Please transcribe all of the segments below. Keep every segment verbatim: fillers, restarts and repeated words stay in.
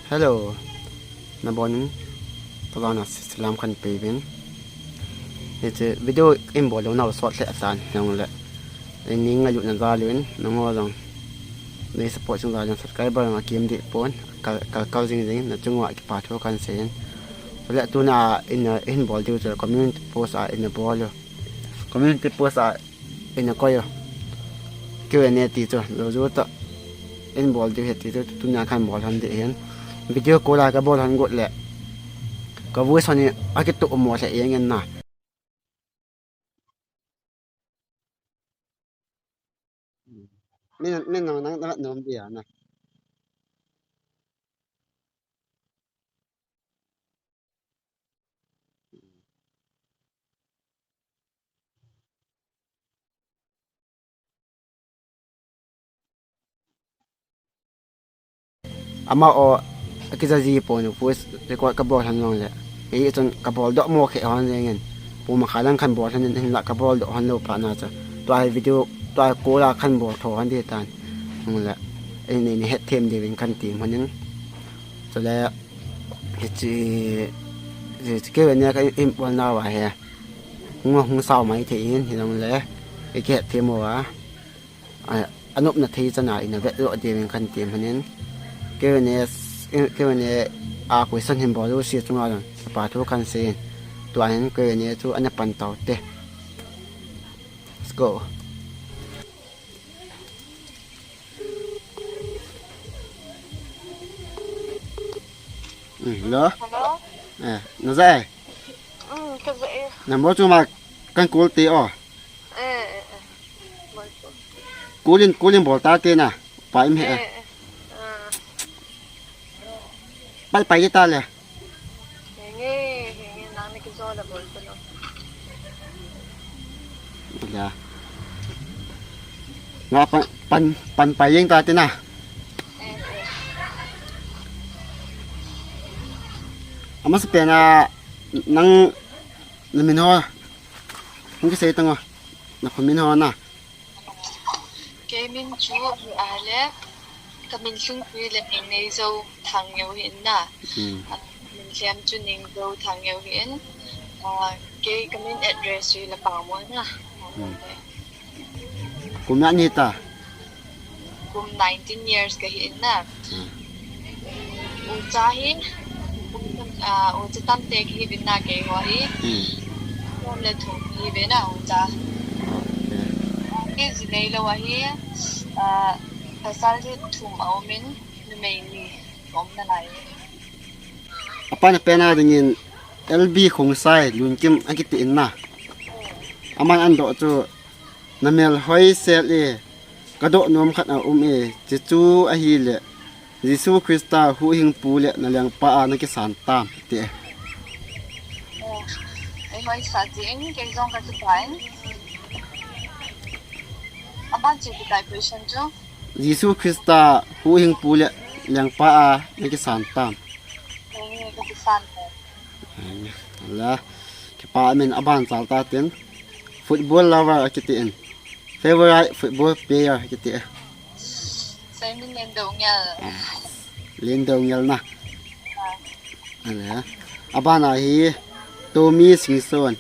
Hello. Nabonun, tobang na salam kahin peuvin. Hiche video in bol lou nau sot lheh tan, hijong le. Eini ngailutna jal un, nangho jong. Nei support jing jal un, subscriber jong akim deh pon, kal, kal, kal jing jing, nachung uva kipa thu kahin seiyin. Chule tuna in, in bol diu chu community post a in bol u. Community post a in koi u. Q and A ti chu, lo ju ta. In bol diu ahi ti chu, tuna kahin bol lhon ding ahin. Video call a kabol lhon got le. Ka voice hon hi akitoh mo lheh jeng in na. Min, min nang, nang, nang, nom dia na. Ama o, akija ji pon, voice record kabol lhon jong le. Ei chun kabol doh mo khe hon jeng in. Puma kha lang kahin bol lhon in hinla kabol doh lhon lou pa na chu. Tua hi video, tua hi call a kahin bol tho lhon ding tan. Hung le. Ei nei, nei hetthem diuvin kahin ti lhon in. Chule, hiche, hiche Q and A ka in bol nau ahi. Hung, hung sao mai thei in, hijong le. Ei kihetthem uva. A, anopna thei chan a ina vet lou diuvin kahin ti lhon in. Q and A, Q and A a question hin bol jouse chunga jong kipa thu kahin seiyin. Tua hin Q and A chu ana pan tau te. Let's go. Mm, hello? Hello? Eh, na ja e? Mm, ka ja e. Number chu ma kahin call te o. Eh, eh, eh. Bol chu. Call in, call in bol ta te na. Pa im he. Eh, eh. Ah. Pai, pai ta le. Henge, henge, nang ni kijo la bol chu lo. Ya. Nga pan, pan, pan pai jeng ta te na. Eh, eh. Amasapen a nang na min ho. Hung kisei tang o. Na khun min ho na. Kei min chu hi a le, ka min lhingpui le Neineijo Thangeo hi in na. Hmm. A, min lhem chu Neijo Thangeo hi in. A, kei ka min address chu hi la pa mo na. Hmm. Kum ijat nahi ta? Kum nineteen years kahi in na. Hmm. Ucha hi, ah, ucha tamtah kahi uvin na keiho hi. Hmm. Som le thum kahi uve na ucha. Okay. Kei ji neilou ahi, ah, pasal hi thum aum in, numei ni aum nalai. Apan apen a dingin L B Khongsai Lunkim akiti in na. Aman adoh chu, na mel hoi sel e, ka doh nom khat aum e, chuchu ahile, Jesu Christa huhhingpu le na lengpa a na kisan tam, ti e. Oh, ei hoi sa ti in, kei jong ka ti pa in. Aban chu ti tai question chu. Jesu Christa huhhingpu le lengpa a na kisan tam. Ei, ka kisan tam. Ala, kipa min aban chal ta tin. Football lover akiti in. Favorite football player akiti e. Seimin Lendoungel. Ah, Lendoungel na. Ah. Ala, aban a hi Tommy Singson.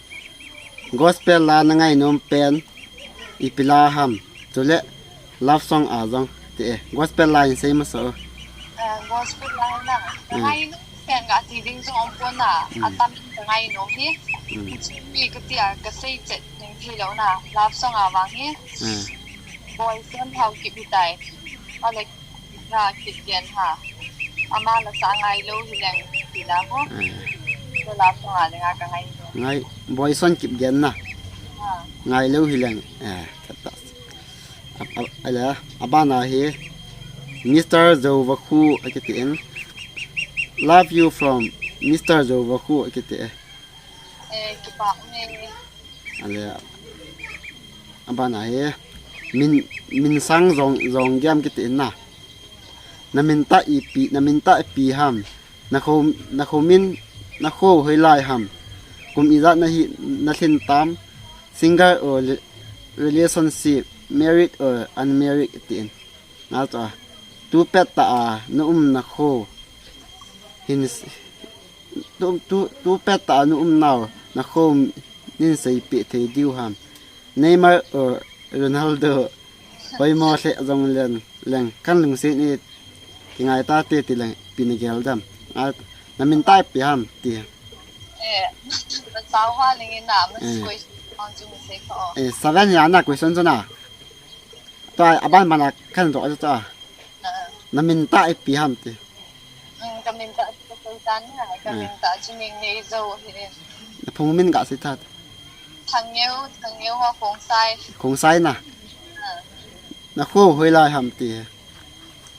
Gospel la na ngainom pen ipi la ham. Chule love song a jong ti e. Gospel la in sei masa o. Ah, gospel la na. Hmm. Ngainom pen ga ti ding jong um pon na. Hmm. Atam ka ngainom hi. Hmm. Mi kati a ka sei chet ning thei lou na. Love song a vang hi. Hmm. Boysen Haokip hi tai. Ale Nga Kipgen ha. Ama la sa ngailou hileng ti la ho. Hmm. Ko love song a le nga ka ngailou. Ngai, Boysen Kipgen na. Ha. Ngailou hileng. Eh, kata. A, a, ala, aban a hi Mister Zovakhu akiti in. Love you from Mister Zovakhu akiti e. Eh, kipa um e. Ale, aban a hi min, Minsang Jong, Jonggiam kiti in na. Na min tah ipi, na min tah ipi ham. Na kho, na kho min, na kho hoilai ham. Kum ijat nahi, na lhin tam. Single or re-, relationship, married or unmarried ti in. Nga cha. Tu pet ta a, na um na kho. Hin s- tu tu tu pet ta nu um nau na khom nin sei pi thei diu ham. Neymar or Ronaldo, hoimo hle jong len leng kan lungset in kingai ta te ti leng pi na gel dem. A, na min tai pi ham ti. Eh, na sao ha ling in na, mas Eh. Koi ang jung se ko. Eh, seven ya na question chu na. Tua aban bana kan do ta. Ah. Na min tai pi ham ti. Mm, ka min ta chu ka sei tan na, ka Ah. min ta chu Ningneijo hi. Na phung min ka sei ta. Thangngeo, Thangngeo ho Khongsai. Khongsai na. Ah. Na kho hoilai ham ti.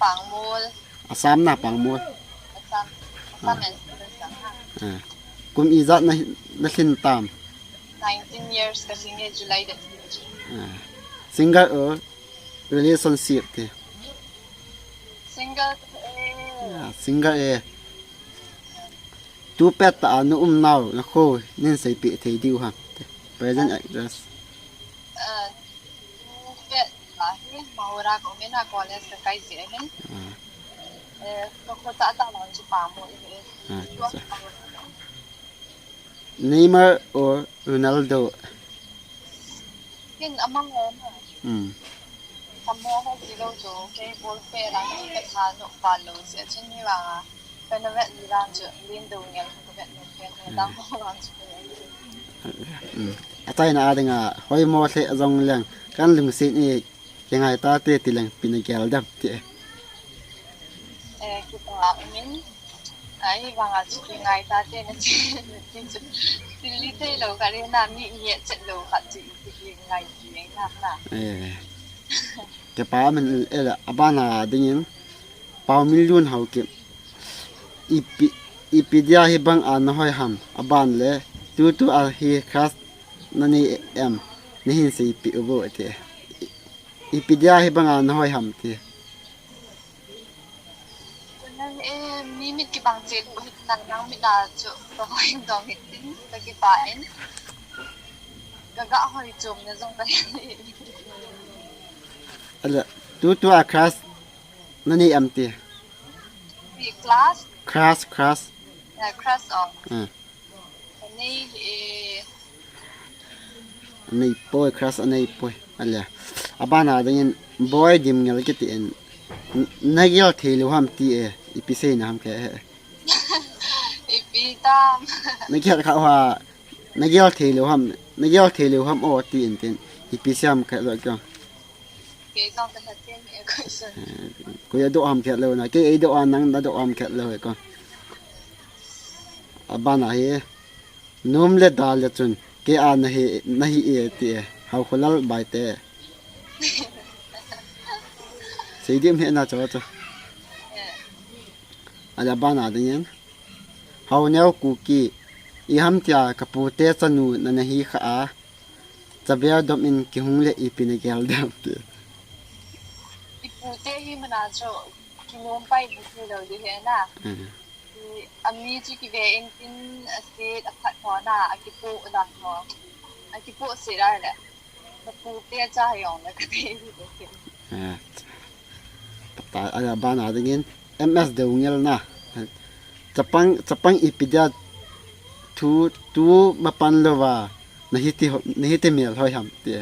Pangmol. Assam na Pangmol. Assam. Assam Ah. and Assam. Ah. Kum ijat na na lhin tam. Nineteen years ka lhin e July date. Ah. Single or relationship ti. Single eh. Ah, single eh. Tu pet ta nu um nau na kho nin sei pi thei diu ham. Present address. Ah, tu pet ta hi Mahur a ka um in a college ka kai ji ahin. Ah. Eh, ka kho ta ta lang chu Pangmol hi. Ah, Tu acha. Neymar or Ronaldo? Kin amang o na. Hmm. Samo ho ji lo chu, kei ball pet lang, ka tha no pa lo, se chun ni vang a. Ka na vet ni lang chu, lin do ngel, ka vet no ken, Hmm. dang ho lang chu. Hmm. A chai na a ding a, hoimo hle jong leng, kan lungset in kingai ta te ti leng pi na gel dem ti. Eh, kipa um in, ai, vang a chu kingai ta te na ti, ti chu. Ti li te lo ka re na mi ye chet lo ka ti, ti kingai ti na na. Eh. Kipa um in, eh, aban a ding in, Pau Min Lun Haokip. Ipi, ipi dia hi bang a na hoi ham, aban le, tu tu a hi crush na nei em, na hin sei pi u bo ti. I, ipi dia hi bang a na hoi ham ti. Nang, eh, mi mit kibang che lu hit nang, nang mit na chu ka hoi dong hit tin, ka kipa in. Ka ga hoi chom na jong ka hin. Ala, tu tu a crush na nei em ti. Class? Crush, crush. Eh, crush o. Ah. Nei, eh. Nei poi, crush a nei poi. Ala. Aban a ding in boy dim ngel kiti in. N- Na gel thei lo ham ti e. Ipi sei na ham ke e. Ipi tam. Na gel kha ha. Na gel thei lo ham. Na gel thei lo ham o ti in tin. Ipi sei ham ke lo kyo. Kei jong ka hati e question. Eh, koi a do ham khet lo na. Kei ei do a nang na do ham khet lo e ko. Aban a hi. Nom le da le chun. Kei a na hi, na hi e ti e. Hau Kholal bai te. Sei dim he na cho cho. Eh. Ala aban a ding in. Hau Neo Kuki. I ham tia ka pu te chanu na na hi kha a. Chabia dom in kihung le ipi na gel dem ti. I pu te hi mana chu kinom pai bu ti lo di he na. Mm. I ami chu kive in tin a se a phat ho na a kipo dam ho. A kipo se ra le. Ka pu te cha ha yong le ka te hi de. Ah. Pata a aban a ding in. M S Deungel na. Chapang, chapang ipi dia thu, tu mapan lo va. Na hiti ho, na hiti mel hoi ham ti.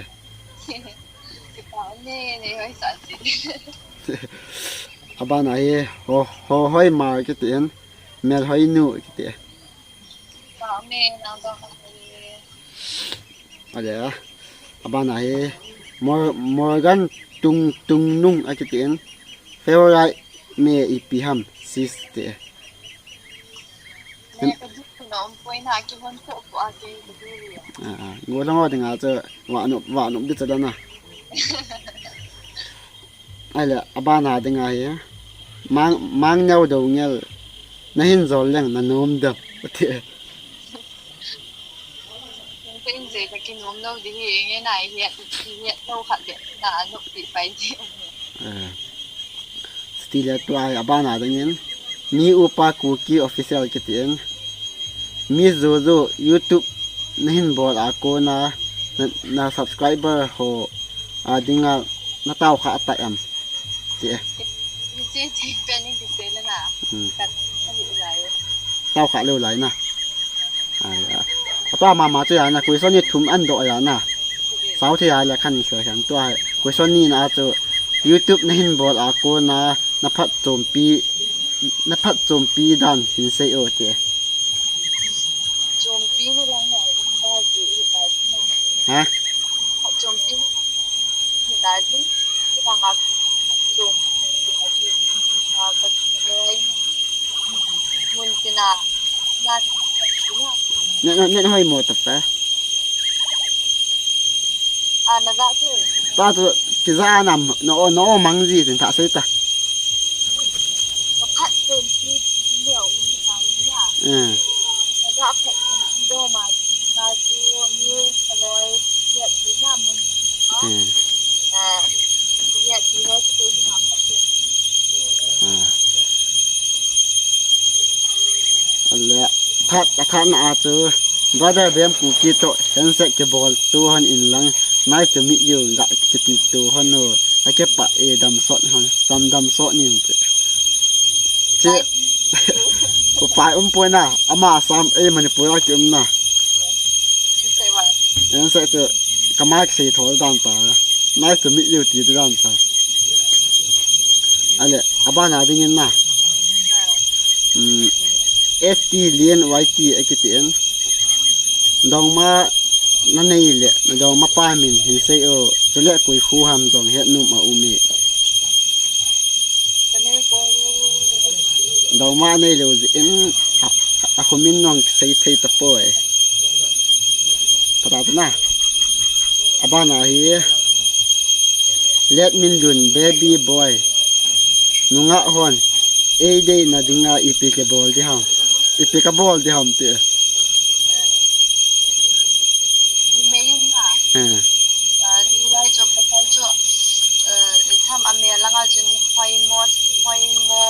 Kipa ne, ne hoi sa ti. Aban a hi, ho, ho hoi ma kiti in. Mel hoi nu kiti. Kipa ne, nang dong hoi. Ale, aban a hi, Mor-, Morgan Tung, Tung Nung a kiti in. Favorite me ipi ham, sis ti. Ne, ka du na um poi na, ki hon po po a ki ka du ri. Ah, ah. Ngo lang o ding a chu, wa no, wa no bi cha da na. Ai le, aban a ding a hi. Mang, Mang Neo Deungel. Na hin jol leng, na nom dem. Ti. Ka in je ka kinom lo di hi, nge na hi, hi, hi, lo khat de, na, no, ti pai di. Eh. Chuti le tua hi aban a ding in. Mi Upa Kuki Official kiti in. Mi Jojo YouTube na hin bol a kona na, na subscriber ho a ding a na tao kha ta em. Ti e. Ni che che pe ni ki se le na. Hmm. Ka, ka ni la ye. Tao kha lou lai na. Ai, a. Apa mama chu ya na, question ni thum an doh ya na. Sao thei ya le khan se khan tua. Question ni na chu YouTube na hin bol a kona na phatchompi, na phatchompi dan hin sei o te. Chompi ni lang na, ba ji, ba ji na. Ha? Chompi ni lang na, ba ji, ba nga chom, ba ji, ah, ka, Muntina, na, na. Ne, ne, ne hoi mo ta pa. Ah, na za tu. Ta tu, ti za na, no, no mang ji tin ta sei ta. Ka phat tu ti, ti leo, ni ta ni ya. Eh. Na za phat tu ti do ma, ti na tu, ni, ka loi, ti ya, ti na mun. Eh. Ah, ti ya, ti ho, ti tu, ni ma phat tu. Ah. Ale, that, athat na a chu, brother Bem Kuki to, handshake kibol to hon in lang, nice to meet you, ga kiti to hon no, a ke pa e dam sot hon, sam dam sot nin. Che, upai um poi na, ama sam e Manipur a ki um na. Handshake chu, kama kisei thol dan ta, nice to meet you ti dan ta. Ale, abana dingin na. Hmm, S T Lien Y T a kiti en. Dongma na nei le, na dongma pa min hin sei o, chule koi khu ham dong het num a um e. Dongma nei lou jeh in, a, a, a khu min nong sei thei ta poi. Pata ta na. Abana hi. Let min lun baby boy. Nungah hon. Ei dei na dinga ipi ke bol di ham. Ipi ka bol di ham ti. Mei na. Eh. Ah, tulai chu pasal chu, eh, tham a me langa chun hoi mo, hoi mo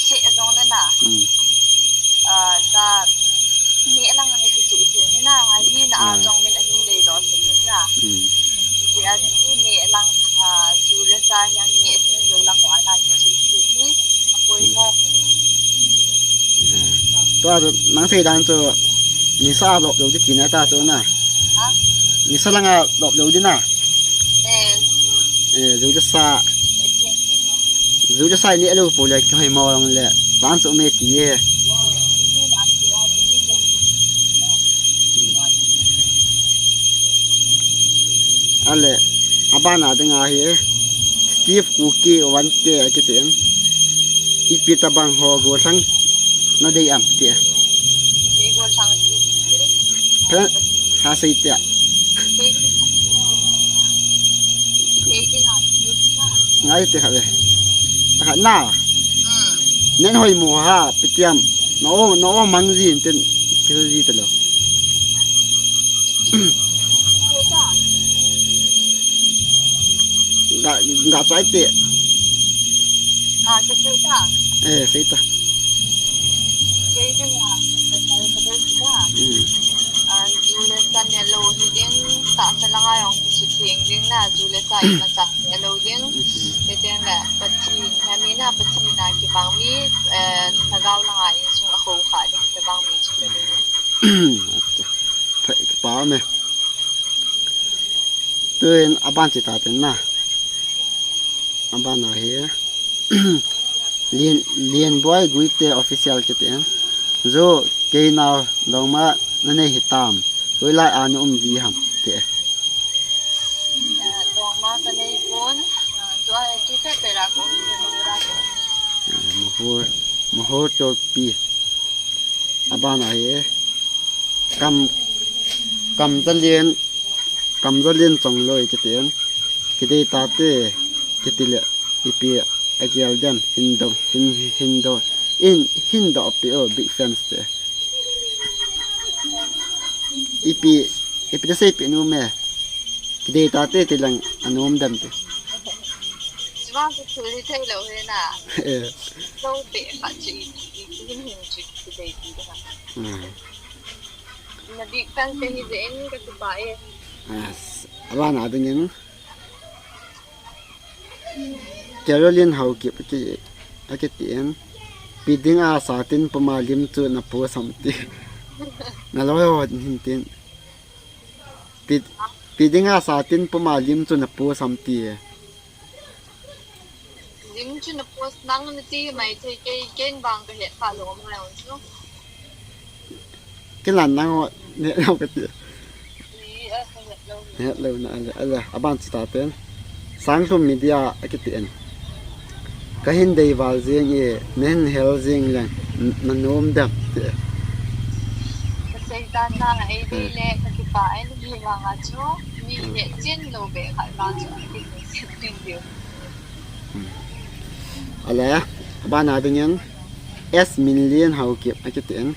se jong le na. Hmm. Ah, ta me langa kichu chu ni na, ni na a jong min a hin dei do se ni na. Hmm. Ti a chu me lang, ah, ju le sa hian me thing lo lang wa na kichu chu ni. A poi mo. Tua chu nang sei dan chu nisa lop lo di tina ta chu na. Ha? Nisa langa lop lo di na. Eh. Eh, ju le sa. Ju le sa ni lo pu le ki hoi mo long le. Tan chu me ti e. Ale, abana dinga hi Steve Kuki one K a kiti in. Ipi tabang ho gollhang na dei am ti. Kei gollhang. Phe, ha sei ti a. Kei, kei dinga. Ngai ti kha ve. Ta kha na. Hmm. Nen hoi mo ha, pitiam. No, no mang jin ten, kisa ji ta lo. Ga, ga chai te. Ah, ka sei ta. Eh, sei ta. Kei dinga, ka sei ta. Hmm. Ah, ju le sa ne lo hi ding, tahsa langa jong kisu theng ding na, ju le sa imacha ne lo ding. Hmm. Kei dinga, Pathen, na mi na Pathen na kibang mi, eh, lhagao langa insung a ho kha ding, kibang mi chu le ding. Acha. Pha, kipa me. Tuin aban chi ta ten na. Aban a hi. Lien, Lien Boy Guite Official kiti en. Zo kei nau dongma na nei hi tam. Hoilai a na um ji ham ti. Eh, dongma ka nei pon. Ah, tu a tu phe phe ra ko ni mo ra ko. Eh, Mahur, Mahur Torpi. Aban a hi. Kam, kam zalien, kam zalien chong loi kiti en. Kidei ta te, kiti le, ipi a gel dem, hin do, hin, hin do, in, hin do pi o, big fans te. Ipi, ipi te sei pi nu me. Kidei ta te, ti lang, anom dem te. Chuan chu thul hi thei lo hi na. Eh. Lo te kha chu i, i, i, hin hin chu kidei ti ha. Hmm. Na big fan te hi ve in ka kipah e. Yes. Abana dingin. Caroline Haokip aki, akiti in. Piding a satin puma lim chu na post ham ti. Na loi ho hin tin. Pi, piding a satin puma lim chu na post ham ti. Lim chu na post nang na ti mai thei kei, ken bang ka het kha lou mai chu. Ken lan nang ho ne lou ka ti. Ni a ka het lou. Het lou na ala, ala, aban chu ta pen. Sanglhum Media a kiti en. Ka hin dei val jing e, na hin hel jing leng, n-, na nom dem ti. Ka sei ta na, ei dei le, ka kipah e, ni vang a chu, mi het chin lou be kha vang chu, ki tin diu. Ala, aban a ding in, S Minlian Haokip a kiti en.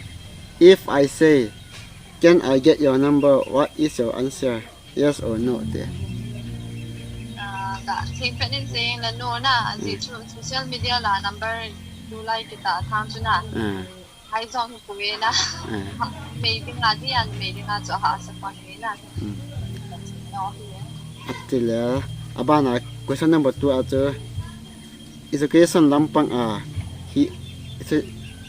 If I say, "Can I get your number?" What is your answer? Yes or no? Te. Ah, ka, thei pet in saying la no na, ajeh chu social media la number tu lai kita tham chu na. Ah. Hai jong hi pu e na. Ah. Mei ding a di an, mei ding a chu ha sa kon e na. Hmm. No hi. Atile, aban a question number two a chu. Education lampang a hi, edu-,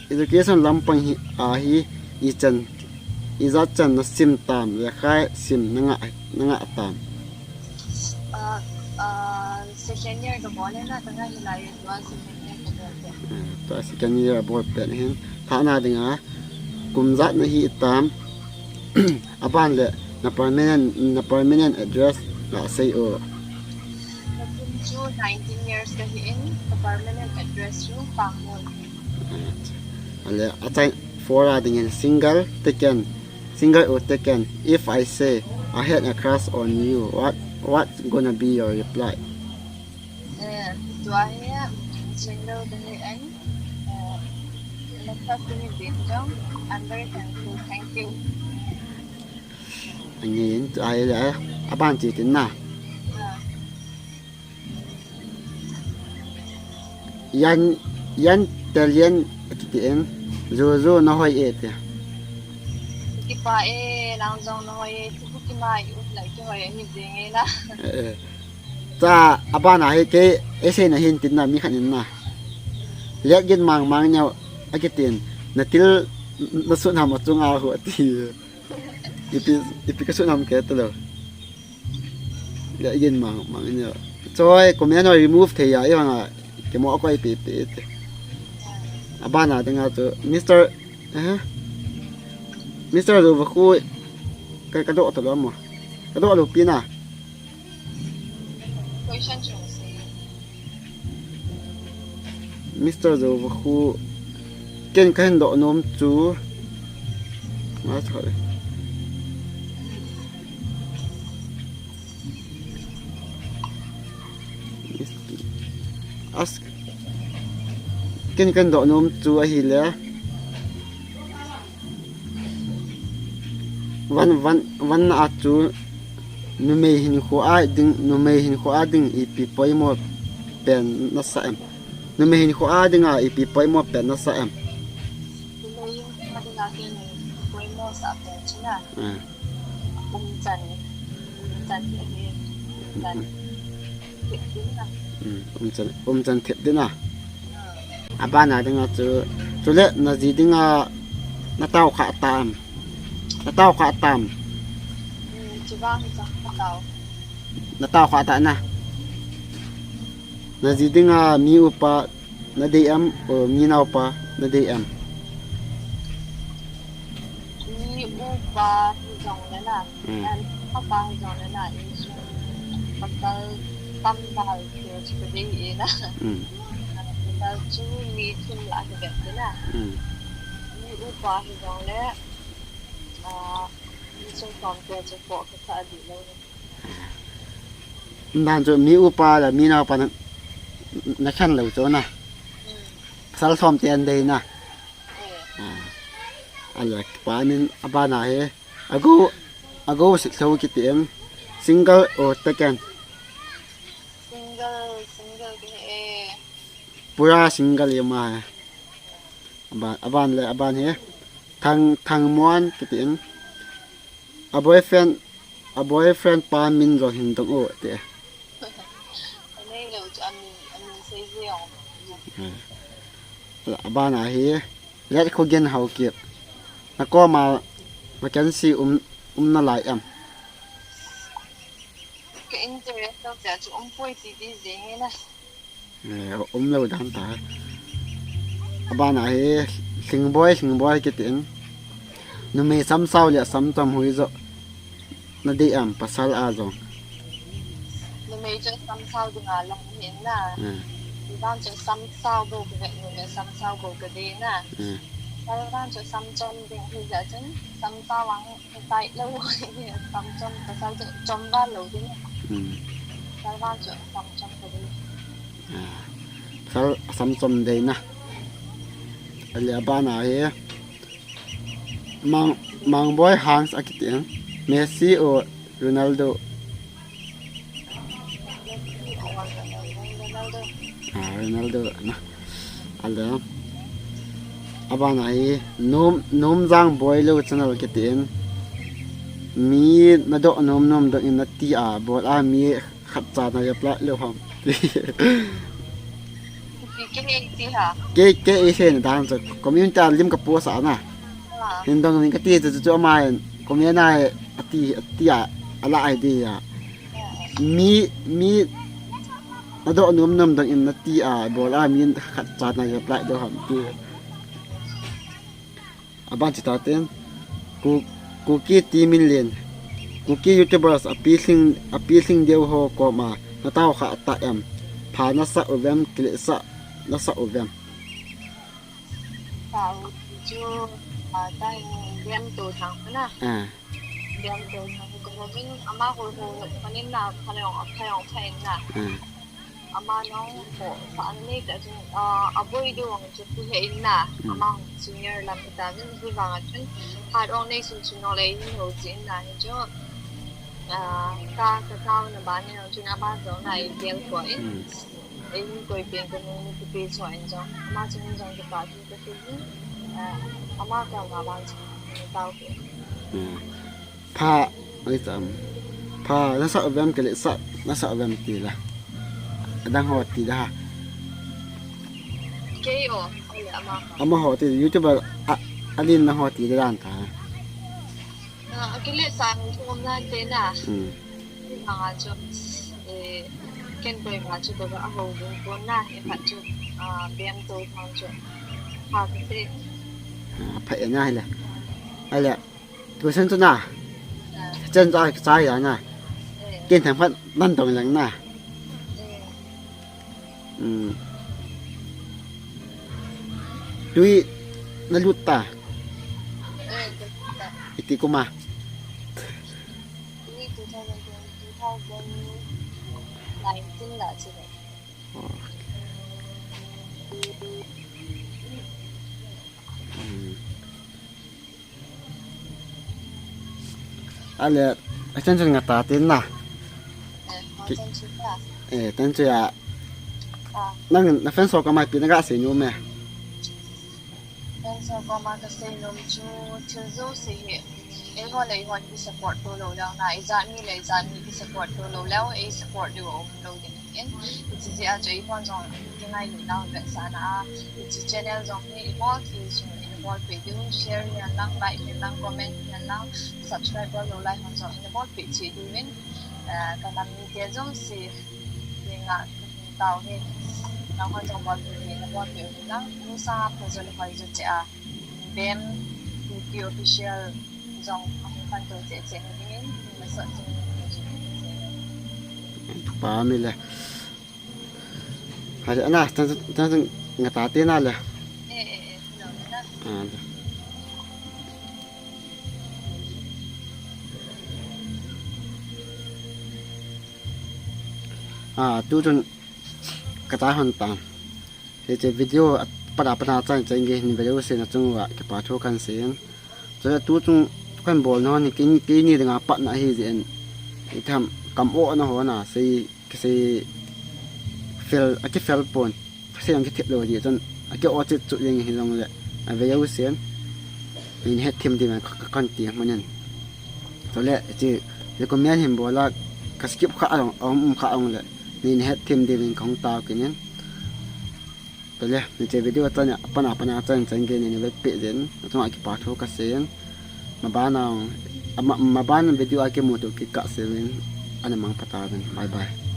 education lampang hi, a hi, ijat chan, ijat chan na sim tam, le khai sim na nga, na nga tam. Ah, ah, second year ka bol e na, ka nga hi lai, tua second year ka bol e. Ah, tua second year bol pen hin, thana ding a, kum jat na hi tam, Aban le, na permanent, na permanent address la sei o. Ka kum chu nineteen years ka hi in, ka permanent address chu Pangmol. Ale, achai four a ding in single, taken, single or taken. If I say, "I had a crush on you," what, what's gonna be your reply? Eh, tua hi, single ka hi in, eh, na crush ka hi in jong, I'm very thankful, thank you. Angin, tua hi le, aban chi tin na. Ah. Yan, yan tel yan, kiti in, ju ju na hoi e te. Kipah e, nang jong na hoi e, kipu kimai u, lai kihoi e, hi jing e na. Eh, eh. Cha, aban a hi kei, ei sei na hin tin na, mi khat in na. Let gin mang mang neo, akitin. Na til, na sun ham achung a hu ati. Ipi, ipi ka sun ham ke ta lo. Let gin mang mang neo. Choi, comment ho remove thei a, i hang a, kemo a koi pe pe te. Aban a ding a chu, Mister, eh? Mister Zova khu, ka, ka do ta lo mo. Ka do lo pi na. Question chu sei. Mister Zova khu, ken ka hin doh nom chu. Ma thoi. Ask. Ken ka hin doh nom chu ahi le. Van, van, van a chu numei hinkho a ding, numei hinkho a ding ipi poimo pen nasa em? Numei hinkho a ding a ipi poimo pen nasa em? Numei hinkho a ding a ken poimo sa pen chu na. Ah. Umchan, umchan hi, umchan. Thep ding a. Hmm, umchan, umchan thep ding a. Ah. Aban a ding a chu, chule na ji ding a na tao kha tam. Na tao kha tam. Hmm, chubang hi cha ka tao. Na tao kha ta na. Na ji ding a mi upa na dei em, o mi naopa na dei em? Mi upa hi jong le na, hmm, an papa hi jong le na, insung pasal tam dal thil chu ka dei e na. Hmm. Pasal chu mi thum lah hi vet e na. Hmm. Mi upa hi jong le, ah, insung som te chu po ka sa di lo. Dan chu mi upa le mi naopa na, na khen lo chu na. Hmm. Pasal som te an dei na. Eh. Ah. Ala pa nin aban a hi. Ago, ago sik tho kiti em. Single or taken? Single, single ke e. Pura single em a. Aban, aban le, aban hi. Thang, Thangmuan kiti in. A boyfriend, a boyfriend pa min jong hin dong o ti. Anei lo chu amin, amin sei jeng. Hmm. Abana hi, Letkhogen Haokip. Nakoma vacancy um, um nalai em? Ka interest lo tia chu um poi ti di jeng e na. Eh, um lou dan ta. Abana hi, Lhingboi, Lhingboi kitin. Numei samsao le samchom hoi jo. Nadei em, pasal a jong. Numei chu samsao dinga lang hi na. Hmm. Ivan chu samsao bou ka vet, numei samsao bou ka dei na. Hmm. Ivan chu samchom ding hi ja chun, samsao ang tai lou hi, samchom, pasal chu chom val lou ding. Hmm. Ivan chu samchom ka dei. Ah, pasal samchom dei na. Ale abana hi. Mang, Mangboi Hans akitin. Messi o Ronaldo. Ah, Ronaldo na. Ale. Abana hi Nom, Nomjang Boilou channel kitin. Mi nadoh nom nom doh in nati a bol a mi khat cha na reply lou ham. Kei, kei ei sei na dan chu, community a lim ka post a na. Hin dong ning kati chu, chu, chu ama in comment a ati, ati a, ala ai di a. Mi, mi, nadoh nom nom dong in nati a, bol a mi khat cha na reply lou ham ti. Aban chu taten, Ku-, Kuki Team in len, Kuki YouTubers api lhing, api lhing deu ho koma, natao kha ta em, pha nasa uvem, kilesa nasa uvem. Pha u chu, a, ta hin Bem to thang na. Ah. Bem to thang ko min ama ho ho panin na, pha leong, pha leong, pha in na. Ah. Ama nung ko sa an nei ta chun, ah, aboi deu ang chu pu he in na, hmm, ama senior lam ta chun, hi vang a chun, hat ong nei sun chun no le in ho chi in na hi chu, ah, ka, ka kau na ba ni nung chun ama jong na i gel ko in, hmm, in koi pen ko nung ni pu pe cho in jong, ama chun jong ka pa chun ka chun, ah, ama ka ma ba chun, tao ke. Hmm. Pha, ai cham. Pha, nasa uvem kilesa nasa uvem ti la. Adang ho ti da ha. Kei o, ale ama. Ama ho ti YouTuber a, alin na ho ti da dan ta. Ah, kilesa ni chu um nan te na. Hmm. Ama chu, eh, ken koi ma chu ko a ho bung ko na, e pha chu, ah, Bem to thang chu. Pha ka se. Ah, pha e na le. Ale. Tuition chu na. Chen cha cha ya na. Ken thang phat nan dong leng na. Hmm. Tui na lut ta. Iti kuma. Hmm. Ale, a chan chan nga ta tin na. Eh, ma chan chu ta. Eh, tan chu ya. Ah. Nang na fans ho koma ipi na ga sei nom e. Fans ho koma ka sei nom chu thil jouse hi. Eiho le eiho ki support to lou leu na, ijat mi le ijat mi ki support to lou leu, ei support diu um lou ding. In, hiche jeh a chu eihon jong kingailut nau vetsahna a, hiche channel jong hi ibol thei sung in ibol peh diu, share hihen lang, like hihen lang, comment hihen lang, subscribe bol lou lai hon jong in ibol peh cheh diu in, eh, ka nam mite jouse henga ka hung tao hi, nanghon jong bol peh in ibol peh u hen lang, nusang a phajo le hoijo cheh a, Bem Kuki Official jong ahung pan to cheh cheh na dingin, na sot cheh na dingin. Pa mi le. Hale, ana, tan, tan, tan, nga ta te na le. Eh, eh, eh, no, na. Ah, le. Ah, tu chun ka ta hon tan. Hiche video a pat a pat a chan chan gei hin video sei na chung uva kipa thu kan sei in. Chule tu chung kan bol na hon hi keini, keini dinga patna ahi jeh in. Itham kam o na ho na sei, kisei fel, akifel pon. Sei ang kithip lou jeh chun aki o chet chu jeng hi jong le. A video sei in. Nei het thim ding ka, ka, kan ti mun in. Chule hiche recommend hin bol a ka skip kha jong, um, um kha jong le. Nei het thim ding in ka hung tao kit in. Tale, hiche video chan a, apana, apana chan chan gei in nei vetpeh jeh in nachunga kipathu kasei in. Maban a, ama, maban video a kimuto kit kasei in. Ana mangpha tauvin. Bye bye.